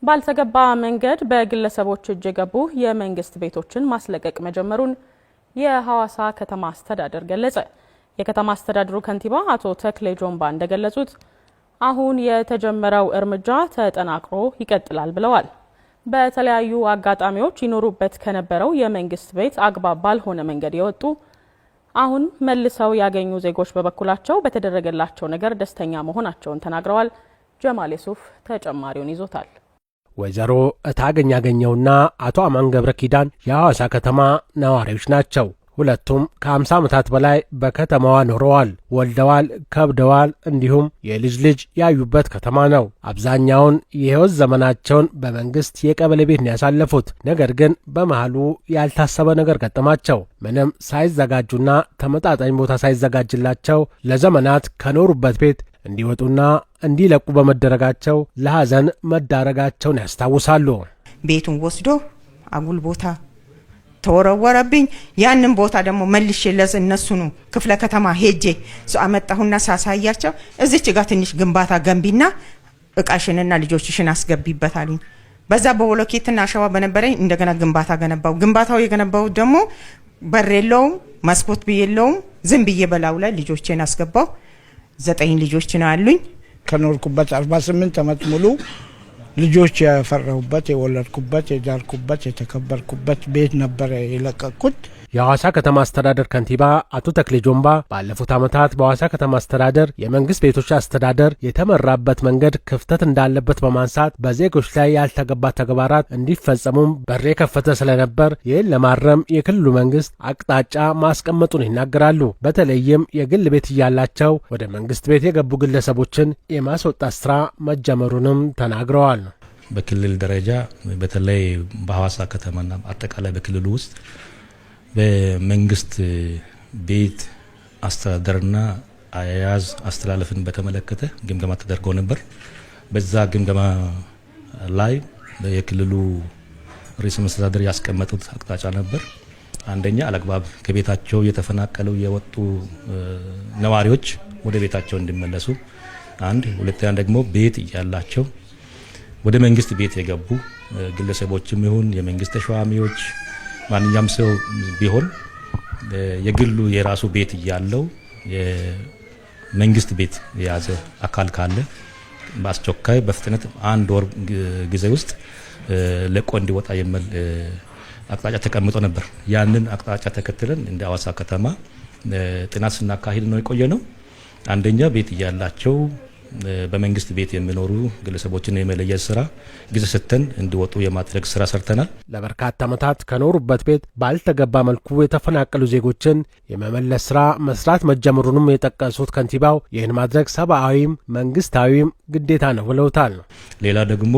ባልተገባ መንገድ በግለሰቦች እጅ የገቡ የመንግስት ቤቶችን ማስለቀቅ መጀመሩን የሐዋሳ ከተማ አስተዳደር ገለጸ። የከተማ አስተዳደሩ ከንቲባ አቶ ተክሌ ጆምባ እንደገለጹት አሁን የተጀመረው እርምጃ ተጠናክሮ ይቀጥላል ብለዋል። በተለያዩ አጋጣሚዎች ይኖሩበት ከነበረው የመንግስት ቤት አግባብ ባልሆነ መንገድ የወጡ፣ አሁን መልሰው ያገኙ ዜጎች በበኩላቸው በተደረገላቸው ነገር ደስተኛ መሆናቸውን ተናግረዋል። ጀማል ሱፍ ተጨማሪውን ይዞታል። ወይዘሮ እታገኝ ያገኘውና አቶ አማን ገብረ ኪዳን የሐዋሳ ከተማ ነዋሪዎች ናቸው። ሁለቱም ከ50 ዓመታት በላይ በከተማዋ ኖረዋል፣ ወልደዋል፣ ከብደዋል፣ እንዲሁም የልጅ ልጅ ያዩበት ከተማ ነው። አብዛኛውን የሕይወት ዘመናቸውን በመንግሥት የቀበሌ ቤት ነው ያሳለፉት። ነገር ግን በመሃሉ ያልታሰበ ነገር ገጠማቸው። ምንም ሳይዘጋጁና ተመጣጣኝ ቦታ ሳይዘጋጅላቸው ለዘመናት ከኖሩበት ቤት እንዲወጡና እንዲለቁ በመደረጋቸው ለሐዘን መዳረጋቸውን ያስታውሳሉ። ቤቱን ወስዶ አጉል ቦታ ተወረወረብኝ። ያንን ቦታ ደግሞ መልሼ እነሱኑ ክፍለ ከተማ ሄጄ አመጣሁና ሳሳያቸው እዚች ጋር ትንሽ ግንባታ ገንቢና እቃሽንና ልጆችሽን አስገቢበት አሉኝ። በዛ በቦሎኬትና አሸዋ በነበረኝ እንደገና ግንባታ ገነባው። ግንባታው የገነባው ደግሞ በር የለውም፣ መስኮት የለውም። ዝም ብዬ በላዩ ላይ ልጆቼን አስገባው። 9 ልጆች ነው ያሉኝ። ከኖርኩበት 48 ዓመት ሙሉ ልጆች ያፈራሁበት፣ የወለድኩበት፣ የዳርኩበት፣ የተከበርኩበት ቤት ነበረ የለቀቅኩት። የሐዋሳ ከተማ አስተዳደር ከንቲባ አቶ ተክሌ ጆምባ ባለፉት ዓመታት በሐዋሳ ከተማ አስተዳደር የመንግስት ቤቶች አስተዳደር የተመራበት መንገድ ክፍተት እንዳለበት በማንሳት በዜጎች ላይ ያልተገባ ተግባራት እንዲፈጸሙም በር የከፈተ ስለነበር ይህን ለማረም የክልሉ መንግስት አቅጣጫ ማስቀመጡን ይናገራሉ። በተለይም የግል ቤት እያላቸው ወደ መንግስት ቤት የገቡ ግለሰቦችን የማስወጣት ስራ መጀመሩንም ተናግረዋል። በክልል ደረጃ በተለይ በሐዋሳ ከተማና አጠቃላይ በክልሉ ውስጥ በመንግስት ቤት አስተዳደርና አያያዝ አስተላለፍን በተመለከተ ግምገማ ተደርጎ ነበር። በዛ ግምገማ ላይ የክልሉ ርዕሰ መስተዳድር ያስቀመጡት አቅጣጫ ነበር። አንደኛ፣ አላግባብ ከቤታቸው የተፈናቀሉ የወጡ ነዋሪዎች ወደ ቤታቸው እንዲመለሱ አንድ፣ ሁለተኛ ደግሞ ቤት እያላቸው ወደ መንግስት ቤት የገቡ ግለሰቦችም ይሁን የመንግስት ተሿሚዎች፣ ማንኛውም ሰው ቢሆን የግሉ የራሱ ቤት እያለው የመንግስት ቤት የያዘ አካል ካለ በአስቸኳይ በፍጥነት አንድ ወር ጊዜ ውስጥ ለቆ እንዲወጣ የሚል አቅጣጫ ተቀምጦ ነበር። ያንን አቅጣጫ ተከትለን እንደ ሐዋሳ ከተማ ጥናት ስናካሂድ ነው የቆየ ነው። አንደኛ፣ ቤት እያላቸው በመንግስት ቤት የሚኖሩ ግለሰቦችን የመለየት ስራ ጊዜ ሰጥተን እንዲወጡ የማድረግ ስራ ሰርተናል። ለበርካታ ዓመታት ከኖሩበት ቤት ባልተገባ መልኩ የተፈናቀሉ ዜጎችን የመመለስ ስራ መስራት መጀመሩንም የጠቀሱት ከንቲባው ይህን ማድረግ ሰብአዊም መንግስታዊም ግዴታ ነው ብለውታል። ሌላ ደግሞ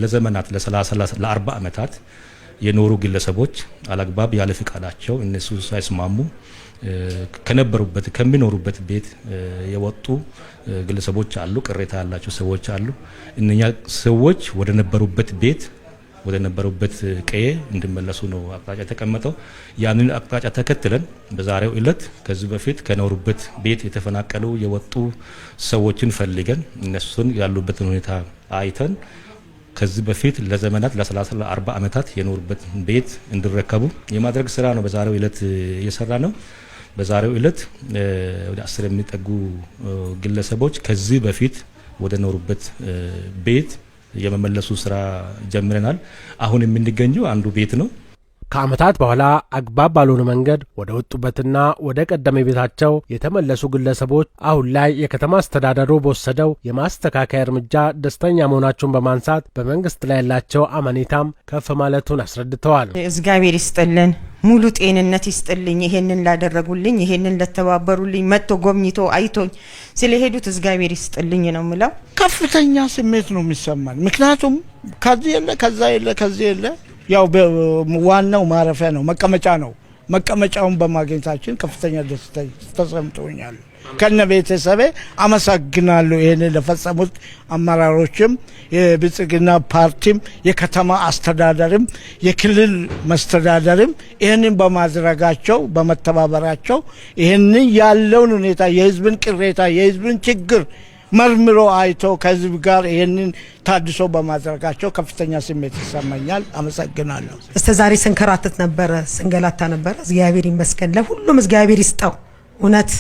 ለዘመናት፣ ለ30፣ ለ40 ዓመታት የኖሩ ግለሰቦች አላግባብ ያለ ፍቃዳቸው እነሱ ሳይስማሙ ከነበሩበት ከሚኖሩበት ቤት የወጡ ግለሰቦች አሉ፣ ቅሬታ ያላቸው ሰዎች አሉ። እነኛ ሰዎች ወደ ነበሩበት ቤት፣ ወደ ነበሩበት ቀዬ እንዲመለሱ ነው አቅጣጫ የተቀመጠው። ያንን አቅጣጫ ተከትለን በዛሬው ዕለት ከዚህ በፊት ከኖሩበት ቤት የተፈናቀሉ የወጡ ሰዎችን ፈልገን እነሱን ያሉበትን ሁኔታ አይተን ከዚህ በፊት ለዘመናት፣ ለ30፣ ለ40 ዓመታት የኖሩበት ቤት እንዲረከቡ የማድረግ ስራ ነው በዛሬው ዕለት እየሰራ ነው። በዛሬው ዕለት ወደ 10 የሚጠጉ ግለሰቦች ከዚህ በፊት ወደ ኖሩበት ቤት የመመለሱ ስራ ጀምረናል። አሁን የምንገኘው አንዱ ቤት ነው። ከዓመታት በኋላ አግባብ ባልሆነ መንገድ ወደ ወጡበትና ወደ ቀደመ ቤታቸው የተመለሱ ግለሰቦች አሁን ላይ የከተማ አስተዳደሩ በወሰደው የማስተካከያ እርምጃ ደስተኛ መሆናቸውን በማንሳት በመንግስት ላይ ያላቸው አመኔታም ከፍ ማለቱን አስረድተዋል። እግዚአብሔር ይስጥልን፣ ሙሉ ጤንነት ይስጥልኝ። ይሄንን ላደረጉልኝ፣ ይሄንን ለተባበሩልኝ፣ መጥቶ ጎብኝቶ አይቶኝ ስለሄዱት እግዚአብሔር ይስጥልኝ ነው የምለው። ከፍተኛ ስሜት ነው የሚሰማን። ምክንያቱም ከዚህ የለ፣ ከዛ የለ፣ ከዚህ የለ፣ ያው ዋናው ማረፊያ ነው፣ መቀመጫ ነው። መቀመጫውን በማግኘታችን ከፍተኛ ደስታ ተሰምቶኛል። ከነ ቤተሰቤ አመሰግናለሁ። ይህን ለፈጸሙት አመራሮችም፣ የብልጽግና ፓርቲም፣ የከተማ አስተዳደርም፣ የክልል መስተዳደርም ይህንን በማድረጋቸው፣ በመተባበራቸው ይህንን ያለውን ሁኔታ፣ የህዝብን ቅሬታ፣ የህዝብን ችግር መርምሮ አይቶ ከህዝብ ጋር ይህንን ታድሶ በማድረጋቸው ከፍተኛ ስሜት ይሰማኛል። አመሰግናለሁ። እስከ ዛሬ ስንከራተት ነበረ፣ ስንገላታ ነበረ። እግዚአብሔር ይመስገን፣ ለሁሉም እግዚአብሔር ይስጠው። እውነት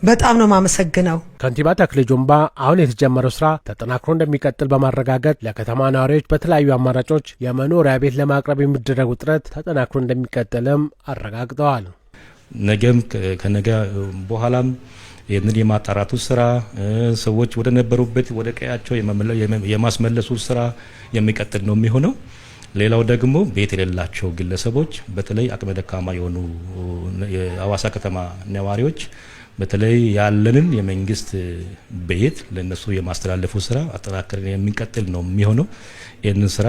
በጣም ነው የማመሰግነው። ከንቲባ ተክሌ ጆምባ አሁን የተጀመረው ስራ ተጠናክሮ እንደሚቀጥል በማረጋገጥ ለከተማ ነዋሪዎች በተለያዩ አማራጮች የመኖሪያ ቤት ለማቅረብ የሚደረጉ ጥረት ተጠናክሮ እንደሚቀጥልም አረጋግጠዋል። ነገም ከነገ በኋላም ይህንን የማጣራቱ ስራ፣ ሰዎች ወደ ነበሩበት ወደ ቀያቸው የማስመለሱ ስራ የሚቀጥል ነው የሚሆነው። ሌላው ደግሞ ቤት የሌላቸው ግለሰቦች፣ በተለይ አቅመ ደካማ የሆኑ የሀዋሳ ከተማ ነዋሪዎች፣ በተለይ ያለንን የመንግስት ቤት ለነሱ የማስተላለፉ ስራ አጠናክረን የሚቀጥል ነው የሚሆነው። ይህንን ስራ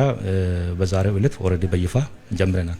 በዛሬው ዕለት already በይፋ ጀምረናል።